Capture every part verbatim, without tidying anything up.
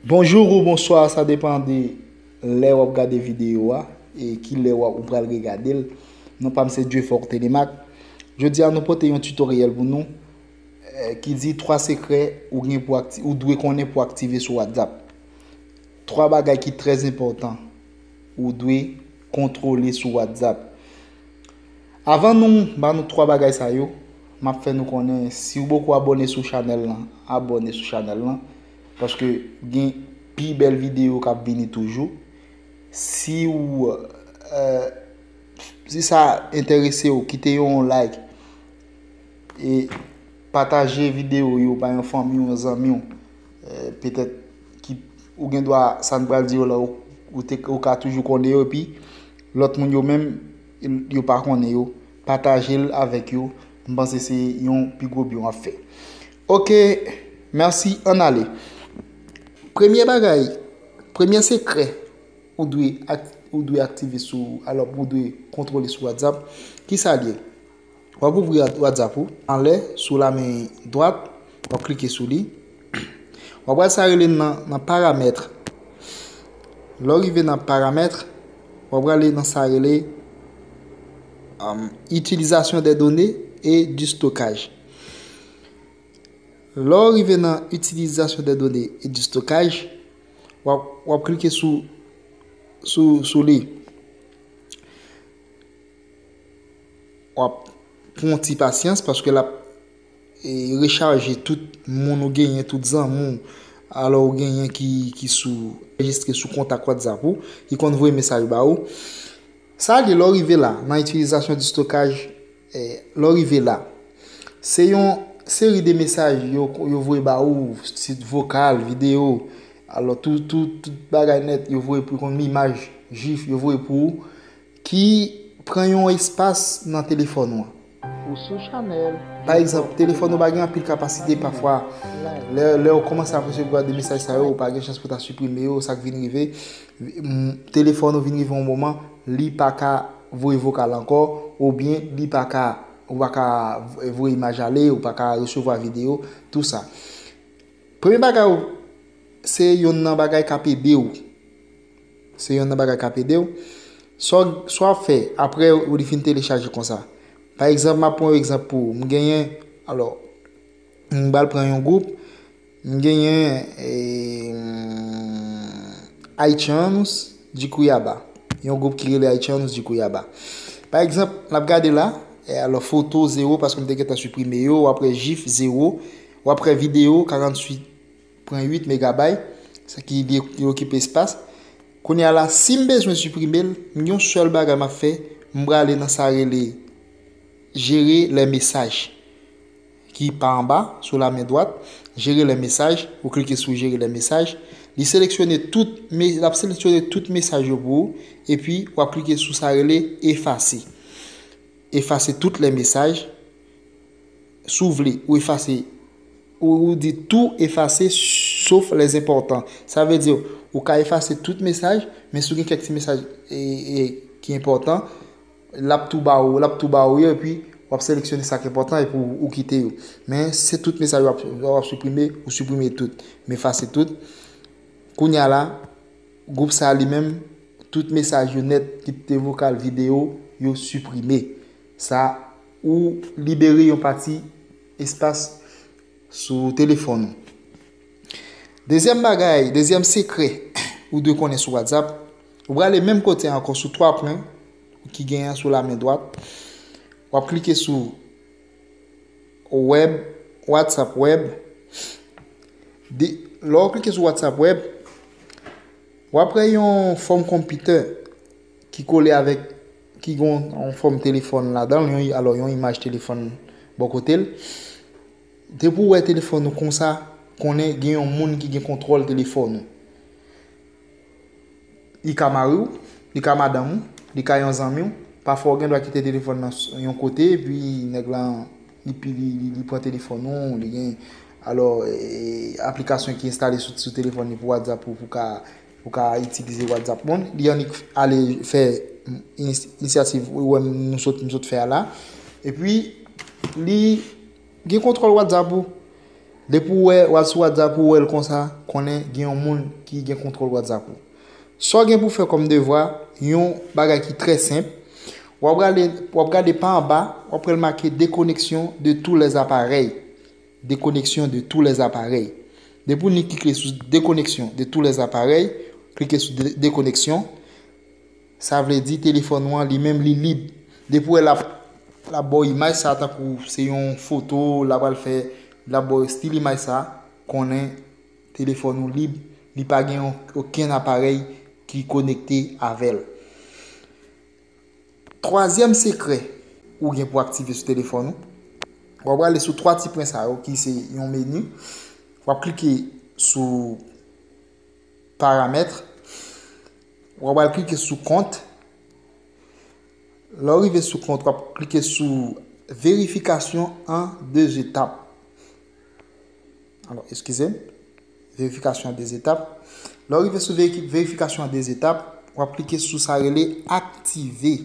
Bonjou ou bonswa, sa depann de lè w ap gade videyo a e ki lè w ap, ou pral regade l. Non pa m se Dieufork Telemaque. Jodi a nou pote yon tutorial pou nou eh, ki di twa sekrè ou gen pou akti, ou dwe konnen pou aktive sou WhatsApp. Twa bagay ki trè enpòtan ou dwe kontwole sou WhatsApp. Avan nou ba nou twa bagay sa yo, m ap fè nou konnen si w poko abòne sou chanèl lan, abòne sou chanèl lan, paske gen pi bèl videyo k ap vini toujou. Si w, eh, si sa enterese w, kite yon like e pataje videyo yo ba yon fanmi w, yon zanmi w, eh, petèt ki ou gen dwa sa n pral di yo la, ou, ou, te, ou ka toujou konnen yo, epi lòt moun yo menm, yo pa konnen yo, pataje l avèk yo. M panse se yon pi gwo byen w ap fè. Ok, mèsi, ann ale. Premye bagay, premye sekrè ou dwe, ak, ou dwe aktive sou, alò, ou dwe kontwole sou WhatsApp, ki sa l ye? W ap ouvri WhatsApp ou, anlè, sou lamen dwat, w ap klike sou li. W ap wè sa rele nan, nan paramèt. Lè w rive nan paramèt, w ap prale nan sa rele um, utilisation des données et du stockage. Lè w rive nan utilisation des données et du stockage, w ap, w ap klike sou, sou, sou li. W ap pran yon ti pasyans paske l ap e, rechaje tout moun ou genyen, tout zanmi w, alò ou genyen ki, ki sou, anrejistre sou kontak WhatsApp ou, ki konn voye mesaj ba ou. Sa li, lè w rive la, nan itilizasyon di stokaj, eh, lè w rive la, se yon seri de mesaj yo, yo voye ba ou, sit vokal, videyo. Alò, tout, tout, tout bagay nèt, yo voye pou konn imaj, jif, yo voye pou ou, ki pran yon espas nan telefòn ou an. Ou sou chanèl. Pa egzanp, telefòn ou pa gen anpil kapasite pafwa. Lè, lè ou kòmanse ap resevwa de mesaj sa yo, ou pa gen chans pou ta siprime yo, sa k vin rive, mm, telefòn ou vin rive yon moman, li pa ka voye vokal ankò, oubyen li pa ka, ou pa ka voye imaj ale, ou pa ka resevwa videyo, tou sa. Premye bagay, ou, se yonn nan bagay k ap ede w. Se yonn nan bagay k ap ede w. Sa w, sa w ap fè apre ou li fin telechaje konsa. Pa egzanp, m ap pran yon egzanp pou ou. M genyen, alò, m pral pran yon gwoup. M genyen, eh, Haitianos de Cuiabá. Yon gwoup ki rele Haitianos de Cuiabá. Pa egzanp, n ap gade la, eh, alò, foto, zewo, paske m te gentan siprime yo, w ap wè jif, zewo, w ap wè videyo, karanntuit pwen uit megabay, sa ki li, li okipe espas. Kounye a la, si m bezwen siprime l, m gen yon sèl bagay m ap fè, m prale nan sa rele jere lè mesaj ki pa anba, sou lamen dwat, jere lè mesaj, ou klike sou jere lè mesaj, li seleksyone tout, me, l ap seleksyone tout mesaj yo pou ou, epi w ap klike sou sa rele efase. Efase tout lè mesaj, si w vle, ou efase, ou, ou di tou efase sof les enpòtan. Sa vle di, ou ka efase tout mesaj, men si w gen kèk ti mesaj e, e, ki enpòtan, l ap tou ba ou, l ap tou ba ou yo, epi w ap seleksyone sa k enpòtan, epi w, ou kite yo. Men se tout mesaj w ap, w ap siprime, ou siprime tout. Men efase tout. Kounye a la, gwoup sa a li menm, tout mesaj yo nèt, kit te vokal, videyo, yo siprime. Sa, ou libere yon pati espas sou telefòn ou. Dezyèm bagay, dezyèm sekrè ou dwe konnen sou WhatsApp, ou prale menm kote ankò sou twa pwen ki genyen sou lamen dwat. W ap klike sou Web, WhatsApp Web. De, lè w klike sou WhatsApp Web, w ap wè yon fòm konpitè ki kole avèk, ki gen yon fòm telefòn ladan l, yon, alò, yon imaj telefòn bò kote l. Depi w wè telefòn ou konsa, konnen gen yon moun ki gen kontwòl telefòn ou. Li ka mari w, li ka madanm ou, li ka yon zanmi w. Pafwa w gen dwa kite telefòn nan s-, yon kote, epi nèg lan, li, li, li, li pran telefòn ou, li gen, alò, e, aplikasyon ki enstale sou, sou telefòn li pou WhatsApp ou, pou ka, pou ka itilize WhatsApp moun. Li annik ale fè inis-, inisyativ ou wè m, nou sot, m sot fè a la. Epi, li gen kontwòl WhatsApp ou. Depi w wè, w al sou WhatsApp ou wè l konsa, konnen gen yon moun ki gen kontwòl WhatsApp ou. Sa w gen pou fè kòm devwa, yon bagay ki trè senp, w ap gade, w ap gade pa anba, w ap wè l make déconnexion de tous les appareils. Déconnexion de tous les appareils. Depi w ni klike sou déconnexion de tous les appareils, klike sou dé- déconnexion, sa vle di telefòn ou an li menm li lib. Depi w wè l ap, l ap ba w imaj sa tankou se yon foto, l ap al fè, l ap ba w estil imaj sa, konnen telefòn ou lib, li pa gen yon, okenn aparèy ki konekte avè l. Twazyèm sekrè ou gen pou aktive sou telefòn ou, w ap prale sou twa ti pwen sa yo ki se yon meni. W ap klike sou paramèt. W ap al klike sou kont. Lè w rive sou kont, w ap klike sou verifikasyon an de etap. Alò, eskize m. Verifikasyon an de etap. Lè w rive sou veriki- verifikasyon an de etap, w ap klike sou sa rele aktive.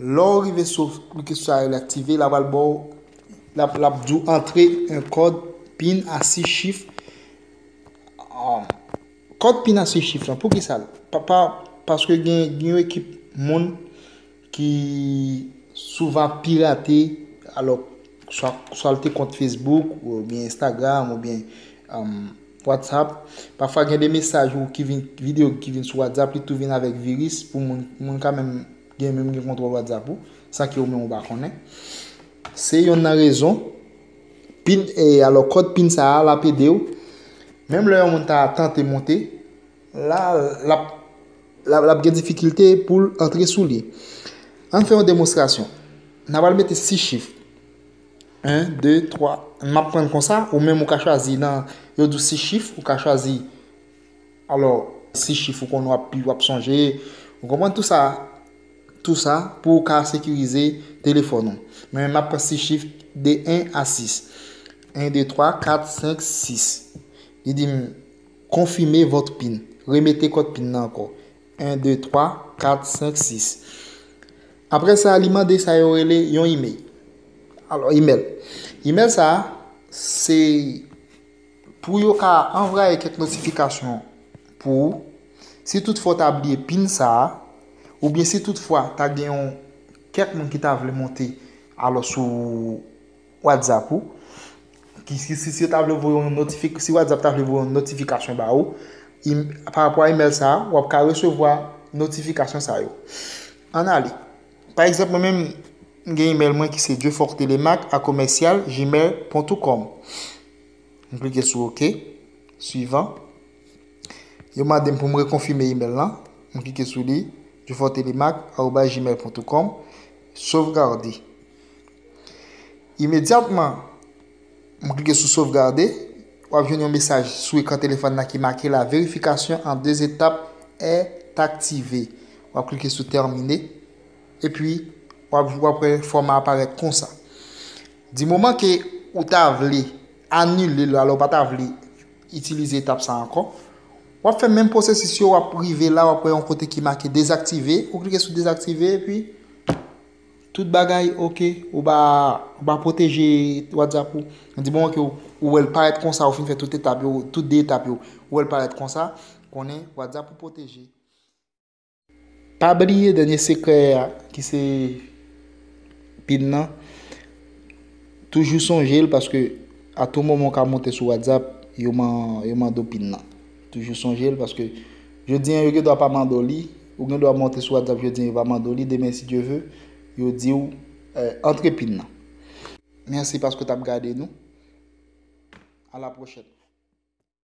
Lè w rive sou, klike sou sa rele aktive, l ap al ba w, l ap, l ap di w antre un code pin a sis chif. Um, kòd pin a sis chif lan, poukisa l? Pa, pa, paske gen, gen yon ekip moun ki souvan ap pirate, alò, swa, swa l te kont Facebook, oubyen Instagram, oubyen, um, WhatsApp. Pafwa gen de mesaj ou ki vin, videyo ki vin sou WhatsApp, li tou vin avèk viris pou moun, moun ka menm gen, menm gen kontwòl WhatsApp ou, san ke ou menm ou pa konnen. Se yonn nan rezon, pin, e, alò, kòd pin sa a, l ap ede w. Menm lè yon moun ta tante monte, la, l ap, l ap, l ap gen difikilte pou l antre sou li. Ann fè yon demonstrasyon. N a pral mete sis chif. En, de, twa. M ap pran l konsa, ou menm ou ka chwazi nan, yo di w sis chif, ou ka chwazi, alò, sis chif ou konn w ap, w ap sonje. Ou konprann tou sa, tou sa pou w ka sekirize telefòn ou. Men m ap pran sis chif de en a sis. En, de, twa, kat, senk, sis. Li di m, confirmez votre pin. Remete kòd pin nan ankò. En, de, twa, kat, senk, sis. Apre sa, li mande sa yo rele yon imèl. Alò, imèl. Imèl sa a, se pou yo ka anvwaye kèk notifikasyon pou ou. Si toutfwa w ta bliye pin sa a, oubyen si toutfwa ta gen yon kèk moun ki ta vle monte alò sou WhatsApp ou, ki, si, si, si yo ta vle voye yon notifik-, si WhatsApp ta vle voye yon notifikasyon ba ou, im-, pa rapò a imèl sa a, w ap ka resevwa notifikasyon sa yo. Ann ale. Pa egzanp, mwen menm, m gen imèl mwen ki se Dieufort Telemaque a commercial gmail point com. M klike sou OK. Swivan. Yo mande m pou m rekonfime imèl lan. M klike sou li, dieufort telemaque arobase gmail point com. Sovgade. Imedyatman, m klike sou sovgade, w ap jwenn yon mesaj sou ekran telefòn nan ki make la vérification en deux étapes est activée. W ap klike sou terminer. Epi, w ap, w ap wè fòma a parèt konsa. Di moman ke ou ta vle anile l, alò w pa ta vle itilize etap sa ankò, w ap fè menm pwosesis yo, w ap rive la, w ap wè yon kote ki make dezaktive, ou klike sou dezaktive, epi tout bagay oke, ou pa, ou pa pwoteje WhatsApp ou. Di moman ke ou, ou wè l parèt konsa, ou fin fè tout etap yo, tout de etap yo, ou wè l parèt konsa, konnen WhatsApp ou pwoteje. Pa bliye dènye sekrè a, ki se pin nan. Toujou sonje l, paske a tou moman w ka monte sou WhatsApp, yo man-, yo mande w pin nan. Toujou sonje l, paske jodi a yo gen dwa pa mande w li, ou gen dwa monte sou WhatsApp jodi a yo pa mande w li, demen si Dye ve, yo di w, eh, antre pin nan. Mèsi paske w t ap gade nou. A la pwochèn.